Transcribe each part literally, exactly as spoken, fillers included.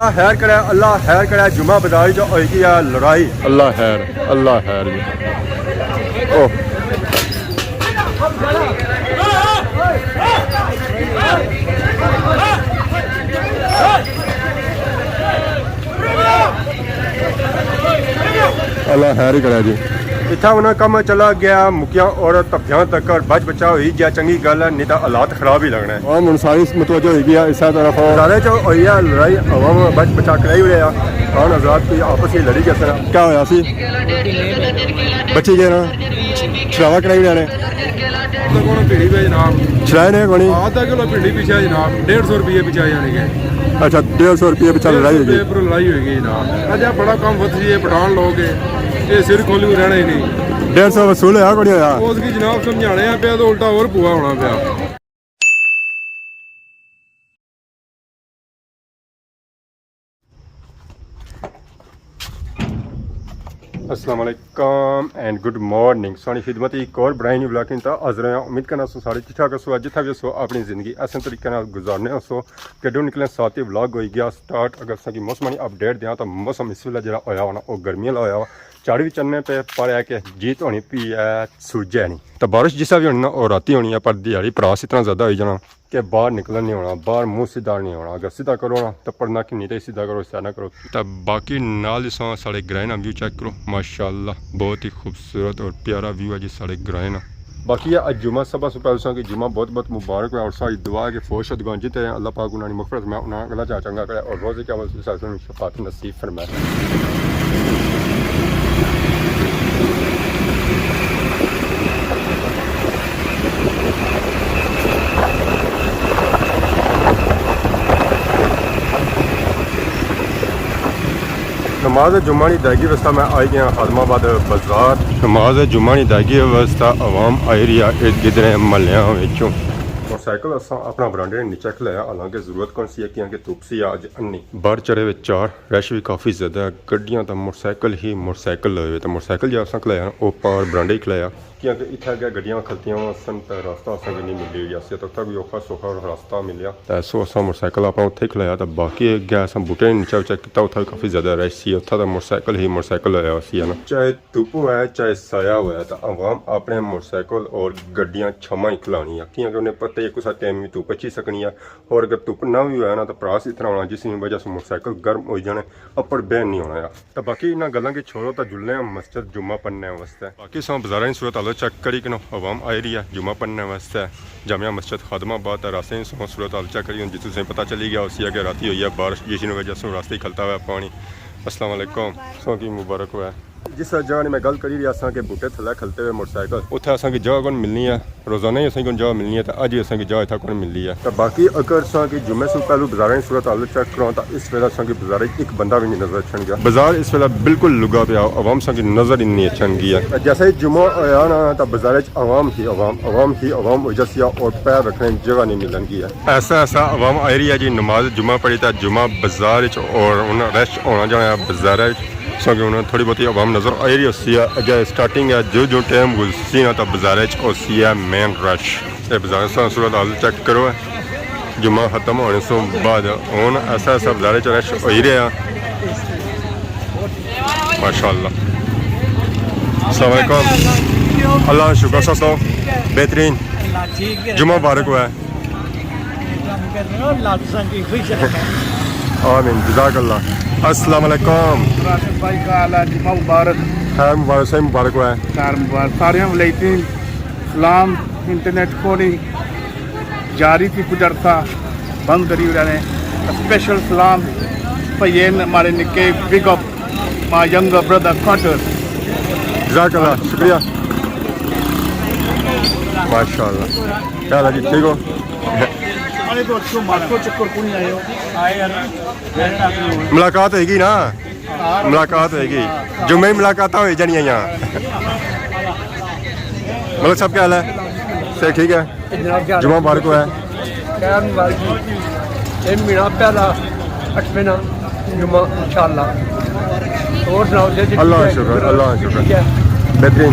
اللہ خیر کرے، اللہ خیر کرے، جمعہ بازار جو ہوئی گئی ہے لڑائی۔ اللہ خیر، اللہ خیر جی۔ اوہ۔ اللہ خیر ہی کرے جی۔ اتھا انہاں کم چلا گیا، مکیاں اور تپیاں تک بچ بچا ہوئی گیا، چنگی گل ہے، نہیں تاں حالات خراب ہی لگنے۔ عوام ہن ساری متوجہ ہوئی گئی ہے اسے طرف۔ ادارے چ ہوئی ہے لڑائی، عوام بچ بچا کرائی ہوئے آ۔ خان حضرات کوئی آپس ہی لڑی گئے سن۔ کیا ہویا سی؟ بچی گئے نا؟ چھڑاوا کرائی ہوئے نے؟ تے کولوں بھیڑی پیا جناب۔ چھڑائے نے کونی؟ آدھا کلو بھنڈی پچھا جناب، ڈیڑھ سو روپیے پچھا یعنی کہ۔ اچھا، ڈیڑھ سو روپیے پچھا لڑائی ہوئی گئی۔ پر لڑائی ہوئی گئی جناب۔ اجا بڑا کم ودھ جی، پٹھان لوگ ہے، یہ سر کھولی رہنا ہی نہیں۔ ڈیڑھ سو وصول ہویا کونی ہویا؟ اس کی جناب سمجھانے آ پیا تو الٹا اور پوا ہونا پیا۔ السلام علیکم اینڈ گڈ مارننگ۔ سانی خدمت ایک اور برائے نیو ولاگ تا حاضر ہیں۔ امید کرنا سو سارے ٹھیک ٹھاک ہسو، جتھا بھی ہسو اپنی زندگی ایسے طریقے نال گزارنے ہسو۔ گڈو نکلے ساتھ ہی ولاگ ہوئی گیا سٹارٹ۔ اگر ساں کی موسمانی اپڈیٹ دیاں تو موسم اس ویلے جڑا ہویا ہونا، او گرمیاں والا ہویا ہوا۔ چڑھ بھی چنے پہ، پر ہے کہ جیت ہونی پی ہے، سوجے نہیں۔ تو بارش جسا بھی ہونی نا، او راتی ہونی ہے، پر دیہاڑی پراس اتنا زیادہ ہوئی جانا کہ باہر نکلن نہیں ہونا، باہر منہ سیدھا نہیں ہونا۔ اگر سیدھا کرو نا تو پڑھنا کہ نہیں، تو سیدھا کرو، سیدھا نہ کرو۔ تو باقی نال ہی ساں ساڑے گرائیں نا ویو چیک کرو، ماشاءاللہ بہت ہی خوبصورت اور پیارا ویو ہے جی ساڑے گرائیں نا۔ باقی اج جمعہ، سب سے پہلے ساں کہ جمعہ بہت بہت مبارک ہوئے اور ساری دعا ہے کہ فوت شدگان جتنے ہیں اللہ پاک انہاں نی مغفرت فرمائے، انہاں اگلا چا چنگا کرے اور روزے قیامت اس ویلے شفاعت نصیب فرمائے۔ نماز جمعہ نی ادائیگی واسطے میں آئی گیا خادم آباد بازار۔ نماز جمعہ نی ادائیگی واسطے عوام آئی رہی ہے ارد گدرے محلیاں وچوں۔ موٹر سائیکل اساں اپنا برانڈے نے نیچے کھلایا، حالانکہ ضرورت کون سی ہے، کیاں کہ دھوپ سی اج انی۔ باہر چڑھے ہوئے چار، رش بھی کافی زیادہ ہے، گڈیاں تے موٹر سائیکل ہی موٹر سائیکل ہوئے ہوئے، تے موٹر سائیکل جا اساں کھلایا نا، او پار برانڈے ہی کھلایا۔ کیاں کہ اتھے اگے گڈیاں کھلتیاں ہوسن تے راستہ اساں کی نہیں ملی رہیا سی، تے اتھے کوئی اوکھا سوکھا راستہ ملیا۔ تے سو اساں موٹر سائیکل اپنا اتھے ہی کھلایا، تے باقی اگے اساں بوٹے نے نیچے چیک کیتا، اتھے بھی کافی زیادہ رش سی، اتھے تے موٹر سائیکل ہی موٹر سائیکل ہویا سی نا۔ چاہے دھوپ ہوئے، چاہے سایہ ہوئے، تے عوام اپنے موٹر سائیکل اور گڈیاں چھاواں ہی کھلانی ہے، کیاں کہ انہیں پتہ ہے کسا ٹائم بھی دھوپ اچھی سکنی ہے، اور اگر دھوپ نہ بھی ہوئے نا، تے پراس اتنا ہونا جس کی وجہ سے موٹر سائیکل گرم ہوئی جانے، اپر بہن نہیں ہونا ہے۔ تے باقی انہاں گلاں کی چھوڑو، تے جلنے آں مسجد جمعہ پڑھنے واسطے۔ باقی ساں بازاراں نی صورت حال چیک کری کنو، عوام آئی رہی ہے جمعہ پڑھنے واسطے۔ جامع مسجد خادم آباد تے راستے نی ساں صورت حال چیک کری، ہن جتھوں تساں پتہ چلی گیا ہوسی کہ راتی ہوئی ہے بارش، جس نی وجہ سے راستے ہی کھلتا ہوا پانی۔ السلام علیکم، ساں کی مبارک ہوا۔ جس جگہ نی میں گل کری رہیا ساں کہ بوٹے تھلے کھلتے ہوئے موٹر سائیکل، اتھے اساں کی جگہ کون ملنی ہے۔ روزانہ ہی اساں کی جگہ ملنی ہے، تے اج وی اساں کی جگہ اتھا کون ملنی ہے۔ تے باقی اگر اساں کی جمعے سوں پہلو بازاراں نی صورت حال چیک کراں، تے اس ویلے اساں کی بازاراں اچ ایک بندہ وی نہیں نظر اچھن گیا۔ بازار اس ویلے بالکل لگا پیا، عوام اساں کی نظر ہی نہیں اچھن گیا۔ تے جیسے ہی جمعہ ہویا نا، تے بازار اچ عوام ہی عوام، عوام ہی عوام ہو جاسی ہے، اور پیر رکھنے نی جگہ نہیں ملن گئی ہے۔ ایسا ایسا عوام آئی رہی ہے جی، نماز جمعہ پڑھی تے جمعہ بازار اچ، اور ہن رش ہونا جانا ہے بازار اچ۔ سو کہ انہاں تھوڑی بہت عوام نظر آئی رہی ہوسی ہے۔ اگے سٹارٹنگ ہے، جو جو ٹائم گزرسی نا، تاں بازار اچ ہوسی ہے مین رش۔ اے بازار ساں صورت حال چیک کرو، جمعہ ختم ہونے سوں بعد ہن ایسا ایسا بازار اچ رش ہوئی رہیا۔ ماشاءاللہ۔ السلام علیکم۔ اللہ شکر سب تو بہترین۔ جمعہ مبارک ہوا ہے۔ آمین، جزاک اللہ۔ السلام علیکم۔ راشد بھائی کا حال ہے؟ جمعہ مبارک۔ خیر مبارک، صحیح مبارک ہوا ہے۔ خیر مبارک، سارے ولایتیں سلام۔ انٹرنیٹ کھولی جاری تھی، کچھ عرصہ بند کری ہویا نے۔ اسپیشل سلام بھائیے، ہمارے نکے، بگ اپ مائی ینگر بردر کاٹر۔ جزاک اللہ، شکریہ۔ ماشاءاللہ۔ کیا حال ہے جی، ٹھیک ہو؟ ارے تو اچھو مارکو چکر کو نہیں آئے ہو؟ ملاقات ہوئے گی نا، ملاقات ہوئے گی، جمعے ہی ملاقاتاں ہوئی جانیاں یہاں۔ ملک صاحب کیا حال ہے؟ صحت ٹھیک ہے؟ جمعہ مبارک ہوا ہے۔ خیر مبارک جی۔ اے مہینہ پہلا اٹھویں نا جمعہ انشاءاللہ۔ اور سناؤ جی؟ اللہ شکر، اللہ شکر۔ ٹھیک ہے۔ بہترین۔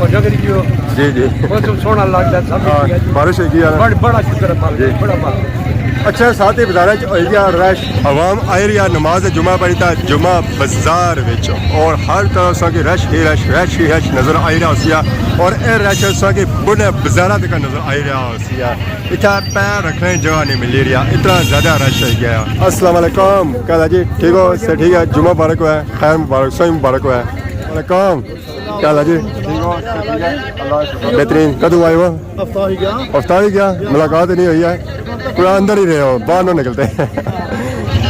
ہو جا کری کیوں؟ جی، جی۔ موسم سوہنا لگدا، سب ہاں، ٹھیک ہے جی۔ بارش ہوئی گئی ہے نا؟ بڑ-، بڑا شکر ہے مالک، جی۔ بڑا مالک۔ اچھا ساتھی، بازاراں چ ہوئی گیا رش، عوام آئی رہی ہے نماز جمعہ پڑھی تا جمعہ بازار وچ، اور ہر طرف سا کہ رش ہی رش، رش ہی رش نظر آئی رہا ہوسی ہے۔ اور اے رش سا کہ بڑے بازاراں تک نظر آئی رہا ہوسی ہے۔ اتھا پیر رکھنے جگہ نہیں ملی رہی ہے، اتنا زیادہ رش ہوئی گیا ہے۔ السلام علیکم، کیا حال ہے جی؟ ٹھیک ہو؟ سے ٹھیک ہے؟ جمعہ مبارک ہوا ہے، خیر مبارک، سوئی مبارک ہوا ہے۔ وعلیکم۔ کیا حال ہے جی؟ ٹھیک ہو؟ سے ٹھیک ہے؟ اللہ کا شکر۔ بہترین۔ کدوں آئے ہو؟ ہفتہ ہی گیا۔ ہفتہ ہی گیا؟ ملاقات نہیں ہوئی ہے۔ پورا اندر ہی رہے ہو، باہر نہ نکلتے۔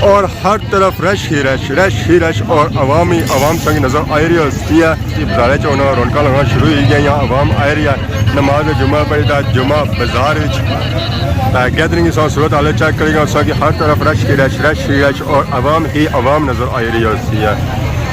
اور ہر طرف رش ہی رش، رش ہی رش، اور عوام ہی عوام سنگ نظر آئی رہی ہوسی ہے۔ یہ بازارے چ ہونا رونقاں لگنا شروع ہی گیا، یہاں عوام آئی رہی ہے۔ نماز جمعہ پڑھی تا جمعہ بازار وچ۔ تے گیدرنگ سا صورت حال چیک کرے گا سا کہ ہر طرف رش ہی رش، رش ہی رش، اور عوام ہی عوام نظر آئی رہی ہوسی ہے۔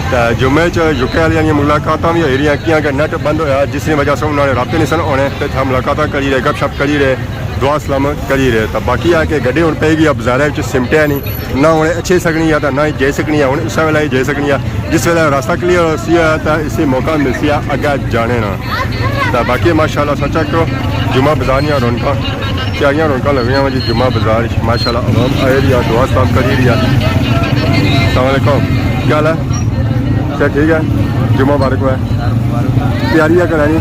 تے جمعے چ یوکے والے نی ملاقاتاں بھی ہوئی رہی ہیں، کیاں کہ نیٹ بند ہویا، جس کی وجہ سے انہوں نے رابطے نہیں سن ہونے۔ تے اتھا ملاقاتاں کری رہے، گپ شپ کری رہے، دعا سلام کری رہے۔ تے باقی ہے کہ گڈی ہن پئی گئی ہے بازارے وچ، سمٹیا نہیں، نہ ہن اچھی سکنی ہے تے نہ ہی جائی سکنی ہے۔ ہن اس ویلے ہی جائی سکنی ہے، جس ویلے راستہ کلیئر ہوسی ہے تے اسی موقع ملسی ہے اگے جانے نا۔ تے باقی ماشاءاللہ سا چیک کرو، جمعہ بازار نیاں رونقاں، پیاریاں رونقاں لگیاں ہوئیاں جی جمعہ بازار وچ۔ ماشاءاللہ عوام آئی رہی ہے، دعا سلام کری رہی ہے۔ السلام علیکم، کیا حال ہے؟ سر ٹھیک ہے؟ جمعہ مبارک ہوا ہے۔ تیاری ہے کرانی؟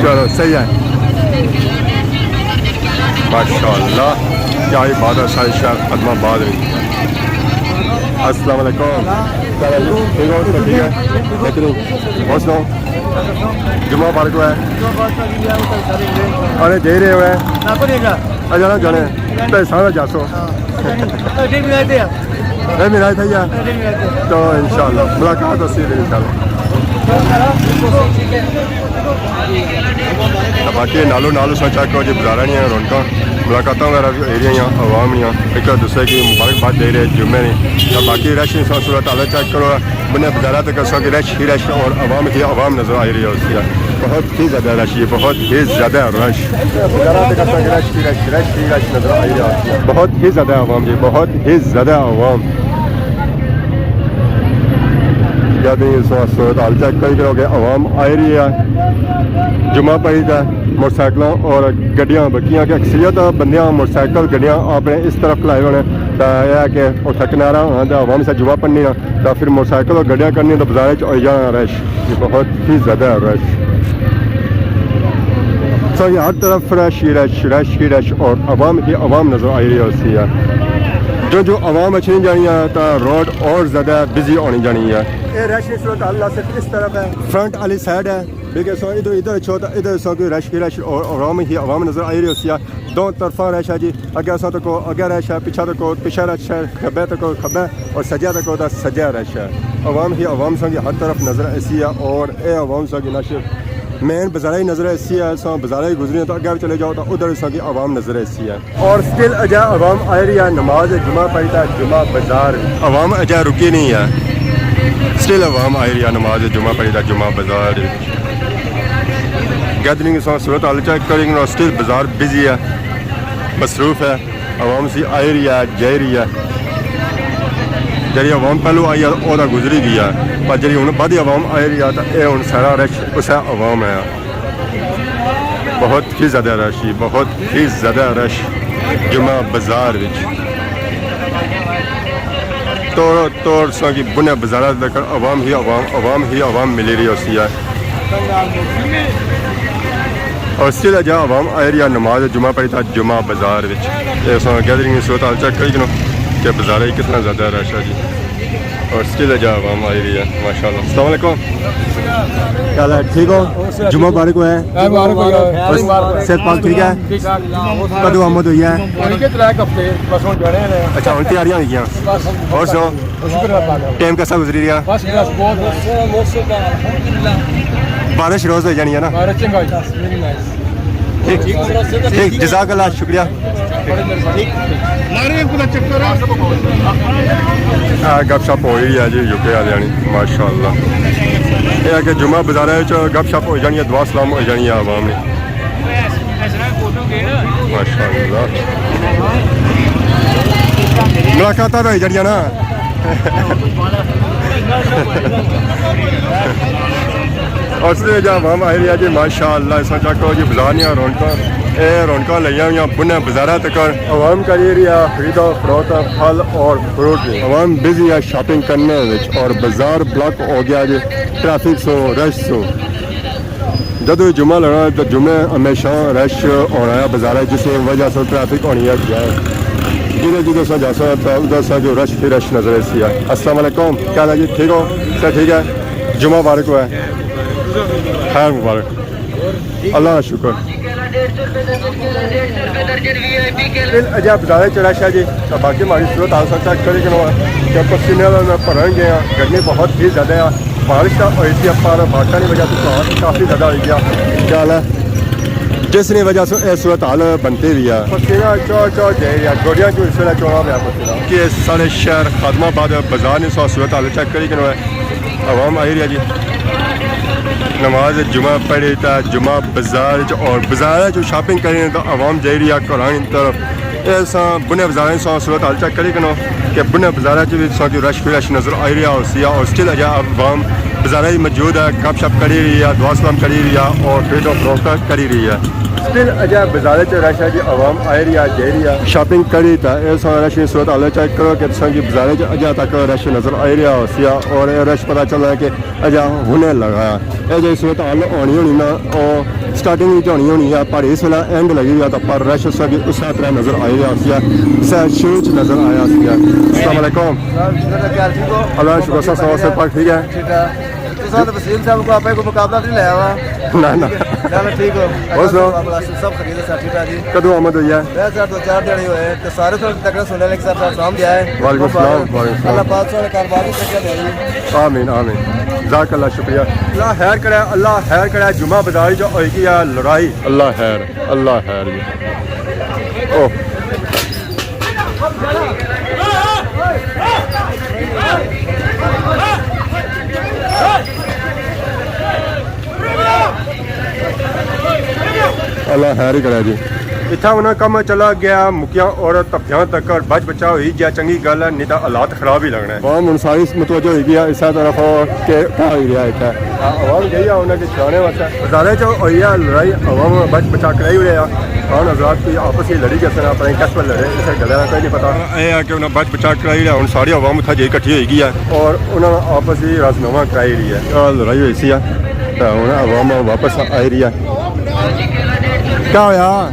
چلو صحیح ہے۔ ماشاءاللہ، کیا ہی بات ہے، ساری شہر خدمہ باد رہی۔ السلام علیکم۔ کیا حال ہے جی؟ ٹھیک ہو؟ سب ٹھیک ہے؟ بہترین۔ اور سناؤ؟ جمعہ مبارک ہوا ہے۔ ارے جائی رہے ہوئے۔ اچھا نا جانے۔ تے سارا جاسو۔ اے میرا تھا یا؟ تو انشاءاللہ ملاقات ہوسی پھر انشاءاللہ۔ تے باقی نالو نال اساں چیک کرو جی بازاراں نیاں رونقاں، ملاقاتاں وغیرہ بھی ہوئی رہیاں، عوام نیاں ایک دوسرے کی مبارکباد دے رہے جمعے نے۔ تے باقی رش اساں صورت حال چیک کرو، بنے بازاراں تک اساں کی رش ہی رش اور عوام ہی عوام نظر آئی رہی ہوسی ہے۔ بہت ہی زیادہ رش ہے، بہت ہی زیادہ رش۔ بازاراں تک اساں کی رش ہی رش، رش ہی رش نظر آئی رہا ہے۔ بہت ہی زیادہ عوام جی، بہت ہی زیادہ عوام۔ یا بھی اس وقت صورت حال چیک کری کرو کہ عوام آئی رہی ہے۔ جمعہ پڑھی تے موٹر سائیکلاں اور گڈیاں بکیاں کہ اکثریت بندیاں موٹر سائیکل گڈیاں اپنے اس طرف لائے ہونے۔ تے اے ہے کہ اتھا کنارہ ہونا تے عوام سے جمعہ پڑھنی نا، تے پھر موٹر سائیکل اور گڈیاں کرنی تے بازار وچ ہوئی جانا رش۔ بہت ہی زیادہ رش۔ سو یہ ہر طرف رش ہی رش، رش ہی رش اور عوام ہی عوام نظر آئی رہی ہوسی ہے۔ جو جو عوام اچھی جانی ہے تو روڈ اور زیادہ بزی ہونی جانی ہے۔ یہ رش اس وقت اللہ صرف اس طرف ہے، فرنٹ والی سائیڈ ہے، لیکن سو ادھر، ادھر چھو تو ادھر سو کوئی رش ہی رش اور عوام ہی عوام نظر آئی رہی ہوسی ہے۔ دو طرفاں رش ہے جی، اگے اساں تکو اگے رش ہے، پچھا تکو پچھا رش ہے، کھبے تکو کھبے اور سجا تکو دا سجا رش ہے۔ عوام ہی عوام ساں کی ہر طرف نظر ایسی ہے اور اے عوام ساں کی نہ صرف مین بازارہ ہی نظر ایسی ہے، ساں بازارہ ہی گزری تو اگے بھی چلے جاؤ تو ادھر ساں کی عوام نظر ایسی ہے۔ اور سٹل اجا عوام آئی رہی ہے نماز جمعہ پڑھی تا جمعہ بازار۔ عوام اجا رکی نہیں ہے، سٹل عوام آئی رہی ہے نماز جمعہ پڑھی تا جمعہ بازار۔ گیدرنگ ساں صورت حال چیک کریں گے، سٹل بازار بزی ہے، مصروف ہے، عوام سی آئی رہی ہے، جائی رہی ہے۔ جڑی عوام پہلو آئی ہے، او تاں گزری گئی ہے، پر جڑی ہن بعد عوام آئی رہی ہے، تاں اے ہن سارا رش اسے عوام ہے۔ بہت ہی زیادہ رش ہی، بہت ہی زیادہ رش جمعہ بازار وچ۔ توڑ توڑ ساں کی بنے بازاراں تک عوام ہی عوام، عوام ہی عوام ملی رہی ہوسی ہے۔ اور سٹل اجا عوام آئی رہی ہے نماز جمعہ پڑھی تا جمعہ بازار وچ۔ اے اساں گیدرنگ صورت حال چیک کری کنو کہ بازار ہی کتنا زیادہ رش ہے جی۔ اور سٹل اجا عوام آئی رہی ہے، ماشاءاللہ۔ السلام علیکم۔ کیا حال ہے؟ ٹھیک ہو؟ جمعہ مبارک ہوا ہے۔ مبارک ہو جائے۔ اور صحت پاک ٹھیک ہے؟ ٹھیک ٹھاک۔ کدوں آمد ہوئی ہے؟ ہن کے ترے ہفتے، بس ہن جانے ہیں۔ اچھا، ہن تیاریاں ہوئی گیاں۔ بس ہن اور سناؤ؟ شکر اللہ پاک۔ ٹائم کیسا گزری رہیا؟ بس، بس، بہت۔ بارش روز ہوئی جانی ہے نا؟ بارش چنگا ہوئی۔ ٹھیک، ٹھیک، جزاک اللہ، شکریہ۔ آ، گپ شپ ہوئی ہے جی یو کے والے آنی، ماشاءاللہ۔ یہ ہے کہ جمعہ بازار وچ گپ شپ ہوئی جانی ہے، دعا سلام ہوئی جانی ہے عوام نے۔ ماشاءاللہ۔ ملاقاتاں تو ہوئی جانیاں نا۔ اور اس نے جا عوام آئی رہی ہے جی، ماشاءاللہ، اساں چیک کرو جی، بازار نیاں رونقاں۔ اے رونقاں لگیاں ہویاں بننے بازاراں تک۔ عوام کری رہی ہے خرید و فروخت پھل اور فروٹ دی۔ عوام بزی ہے شاپنگ کرنے وچ اور بازار بلاک ہو گیا جی ٹریفک سو، رش سو۔ جدوں جمعہ لگنا تو جمعے ہمیشہ رش ہونا ہے بازار، جس کی وجہ سے ٹریفک ہونی ہے۔ جدھر جدھر سا جاسا تو ادھر سا جو رش ہی رش نظر آسی ہے۔ السلام علیکم، کیا حال ہے جی؟ ٹھیک ہو؟ سب ٹھیک ہے؟ جمعہ مبارک ہوا ہے۔ خیر مبارک۔ اللہ کا شکر۔ دل اجا بازارے چ رش ہے جی، تو باقی ہماری صورت حال سب چیک کری کنو کہ پسینے میں بھرن گئے ہیں، گرمی بہت ہی زیادہ ہے، بارش کا ہوئی سی، پر بارشاں کی وجہ سے تو کافی زیادہ ہوئی گیا۔ کیا حال ہے؟ جس کی وجہ سے یہ صورت حال بنتی ہوئی ہے۔ پسینہ چو چو جائی رہا، گوڈیاں چوں اس ویلے چونا پیا پسینہ۔ کہ سارے شہر خادم آباد بازار نے سو صورت حال چیک کری کنو ہے۔ عوام آئی رہی ہے جی، نماز جمعہ پڑھی تا جمعہ بازار چ، اور بازار چ شاپنگ کرنی تو عوام جائی رہی ہے گھراں کی طرف۔ اے ساں بننے بازاراں سو صورت حال چیک کری کنو کہ بننے بازاراں چ بھی ساں کی رش بھی رش نظر آئی رہا ہو سی، اور سٹل اجا عوام بازاراں ہی موجود ہے، گپ شپ کری رہی ہے، دعا سلام کری رہی ہے اور خرید و فروخت کری رہی ہے۔ سٹل اجا بازارے چ رش ہے جی، عوام آئی رہی ہے، جائی رہی ہے۔ شاپنگ کری تا اے ساں رش نی صورت حال چیک کرو کہ تساں کی بازارے چ اجا تک رش نظر آئی رہا ہو سی، اور اے رش پتہ چلا ہے کہ اجا ہنے لگا ہے۔ اے جو صورت حال ہونی ہونی نا، او سٹارٹنگ وچ ہونی ہونی ہے، پر اس ویلے اینڈ لگی ہوئی ہے، تو پر رش اس کی اس طرح نظر آئی رہا سی، سا شروع چ نظر آیا سی۔ السلام علیکم۔ جناب، شکر ہے، کیا حال، ٹھیک ہو؟ اللہ کا شکر، سب سب سب ٹھیک ہے؟ ٹھیک ہے۔ تساں تو وسیم صاحب کو آپ کو مقابلہ نہیں لایا ہوا۔ نہ، نہ۔ چلو، ٹھیک ہو؟ اور سناؤ؟ سب خیریت ہے، سب ٹھیک ٹھاک جی۔ کدوں آمد ہوئی ہے؟ میں سر دو چار دن ہوئے، تو سارے تھوڑا تکڑا سننے لگے سر، سلام دیا ہے۔ وعلیکم السلام، وعلیکم السلام۔ اللہ پاک سارے کاروبار کو ترقی دے جی۔ آمین، آمین۔ جزاک اللہ، شکریہ۔ اللہ خیر کرے، اللہ خیر کرے۔ جمعہ بازار جو ہوئی گئی ہے لڑائی۔ اللہ خیر، اللہ خیر جی۔ او۔ اللہ خیر ہی کرے جی۔ اتھا انہاں کم چلا گیا، مکیاں اور تپیاں تک بچ بچا ہوئی گیا، چنگی گل ہے، نہیں تاں حالات خراب ہی لگنے۔ عوام ہن ساری متوجہ ہوئی گئی ہے اس طرف کہ کیا ہوئی رہیا ہے اتھا۔ ہاں، عوام گئی ہے انہاں کے چھڑانے واسطے۔ بازارے چ ہوئی ہے لڑائی، عوام بچ بچا کرائی ہوئے آ۔ خان حضرات کوئی آپس ہی لڑی گئے سن، پتہ نہیں کس پر لڑے، اسے گلے کا کوئی نہیں پتہ۔ اے ہے کہ انہاں بچ بچا کرائی رہیا، ہن ساری عوام اتھا جائی کٹھی ہوئی گئی ہے اور انہاں آپس ہی رازنامہ کرائی رہی ہے۔ آ لڑائی ہوئی سی ہے، تے ہن عوام واپس آئی رہی ہے۔ کیا ہویا؟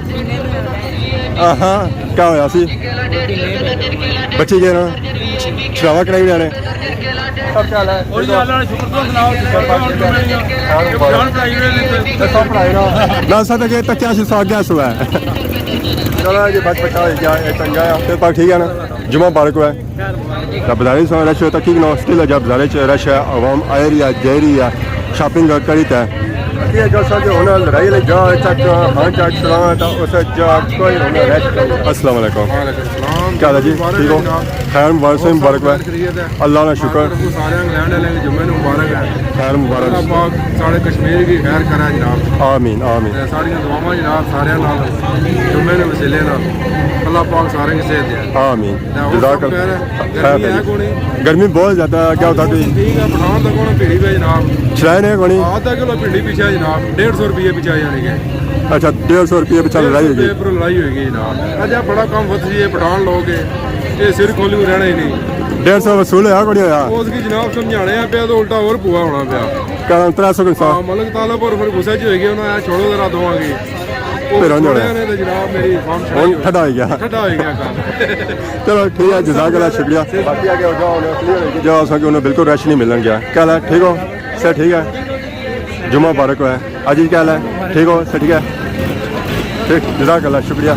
آہاں، کیا ہویا سی؟ بچی گئے نا؟ چھڑاوا کرائی اوڑیا نے۔ سب کیا حال ہے؟ اور جی اللہ کا شکر، تم سناؤ؟ جان پڑھائی ہوئے نے۔ نہ سا تک تکیا سی، سا گیا سو ہے۔ چلو جی، بس بچا ہو گیا، یہ چنگا ہے۔ پھر پاک ٹھیک ہے نا؟ جمعہ مبارک ہوئے۔ تے بازارے سو رش ہوئے تاں کی بناؤ، سٹل اجا بازارے چ رش ہے، عوام آئی رہی ہے، جائی رہی ہے، شاپنگ کری تے۔ یہ جو سا جو ہن لڑائی والے جا چک، ہاں چک سلام تا اس جا کوئی ہن رش نہیں۔ السلام علیکم۔ وعلیکم السلام۔ کیا حال ہے جی؟ مبارک ٹھیک ہو؟ جناب۔ خیر مبارک، سوئی مبارک ہے۔ خیریت ہے۔ اللہ کا شکر۔ خاص طور پر سارے انگلینڈ والے جمعے نوں مبارک ہے۔ خیر مبارک۔ اللہ پاک سارے کشمیر کی خیر کرے جناب۔ آمین، آمین۔ تے ساریاں دعاواں جناب سارے نال جمعے نے وسیلے نال۔ اللہ پاک سارے کی صحت دے۔ آمین۔ تے ہن جزاک سب اللہ۔ خیر ہے۔ خیر گرمی ہے۔ ہے کونی؟ گرمی بہت زیادہ ہے، کیا ہوتا کوئی؟ ٹھیک ہے، پٹھان تک ہن بھیڑی پہ جناب۔ چھڑائے نے کونی؟ آدھا کلو بھنڈی پچھا جناب، ڈیڑھ سو روپیے پچھا یعنی کہ۔ اچھا، ڈیڑھ سو روپیے پچھا لڑائی ہوئی گئی۔ پر لڑائی ہوئی گئی جناب۔ اچھا، بڑا کم وت سی، یہ پٹھان لوگ ہے، یہ سر کھولی رہنا ہی نہیں۔ ڈیڑھ سو وصول ہویا کونی ہویا؟ اس کی جناب سمجھانے آ پیا تو الٹا اور بوا ہونا پیا۔ کہنا ترے سو کنسا؟ ہاں، ملک تعالیٰ پر پھر غصے چ ہوئی گئے، انہاں نے چھوڑو ذرا دواں کی۔ پھر ہن چھوڑیا نے تے جناب میری فارم ہن ٹھڈا ہوئی گیا۔ ٹھڈا ہوئی گیا کم۔ چلو ٹھیک ہے، جزاک اللہ، شکریہ۔ باقی آگے ہو جاؤ، ہن کلیئر ہوئی گیا۔ جو اساں کی انہوں بالکل رش نہیں ملن گیا۔ کیا حال ہے؟ ٹھیک ہو؟ سر ٹھیک ہے؟ جمعہ مبارک ہوئے۔ اجی کیا حال ہے؟ ٹھیک ہو؟ سر ٹھیک ہے؟ ٹھیک، جزاک اللہ، شکریہ۔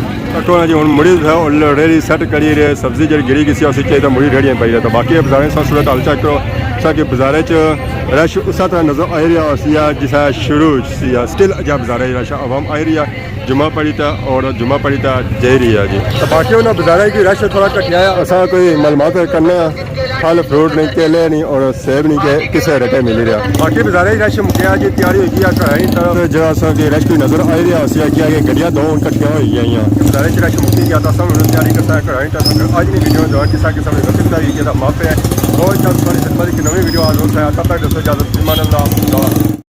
ٹونا جی ہن مڑی ہے، اور ریڑھی سیٹ کری رہے، سبزی جڑی گری گسی اسی چاہیے تو مڑی ریڑھیاں پائی رہے۔ تو باقی بازاریں سا صورت حال چیک کرو، سا کہ بازاریں چ رش اس طرح نظر آئی رہا سی جسا شروع سی، سٹل اجا بازاریں رش عوام آئی رہی ہے۔ جمعہ پڑھی تا اور جمعہ پڑھی تا جائی رہی ہے جی۔ تو باقی انہاں بازاراں کی رش تھوڑا گھٹیا ہے، اساں کوئی معلومات کرنے آں، پھل فروٹ نہیں، کیلے نہیں اور سیب نہیں کہ کسے ریٹے ملی رہیا۔ باقی بازاراں کی رش مکیا جی، تیاری ہوئی گئی ہے گھراں کی طرف۔ جڑا اساں کی رش کوئی نظر آئی رہیا سی کہ آگے گڈیاں دو ہن کٹھیاں ہوئی گئیاں۔ بازاراں کی رش مکی گیا تو اساں ہن تیاری کرتا ہے گھراں کی طرف۔ اج نی ویڈیو جو کسا کسا میں رسم چاہیے کہ معاف ہے۔ بہت جلد تمہاری خدمت کی نوی ویڈیو حاضر ہوتا ہے، تب تک دوستو اجازت، امان اللہ۔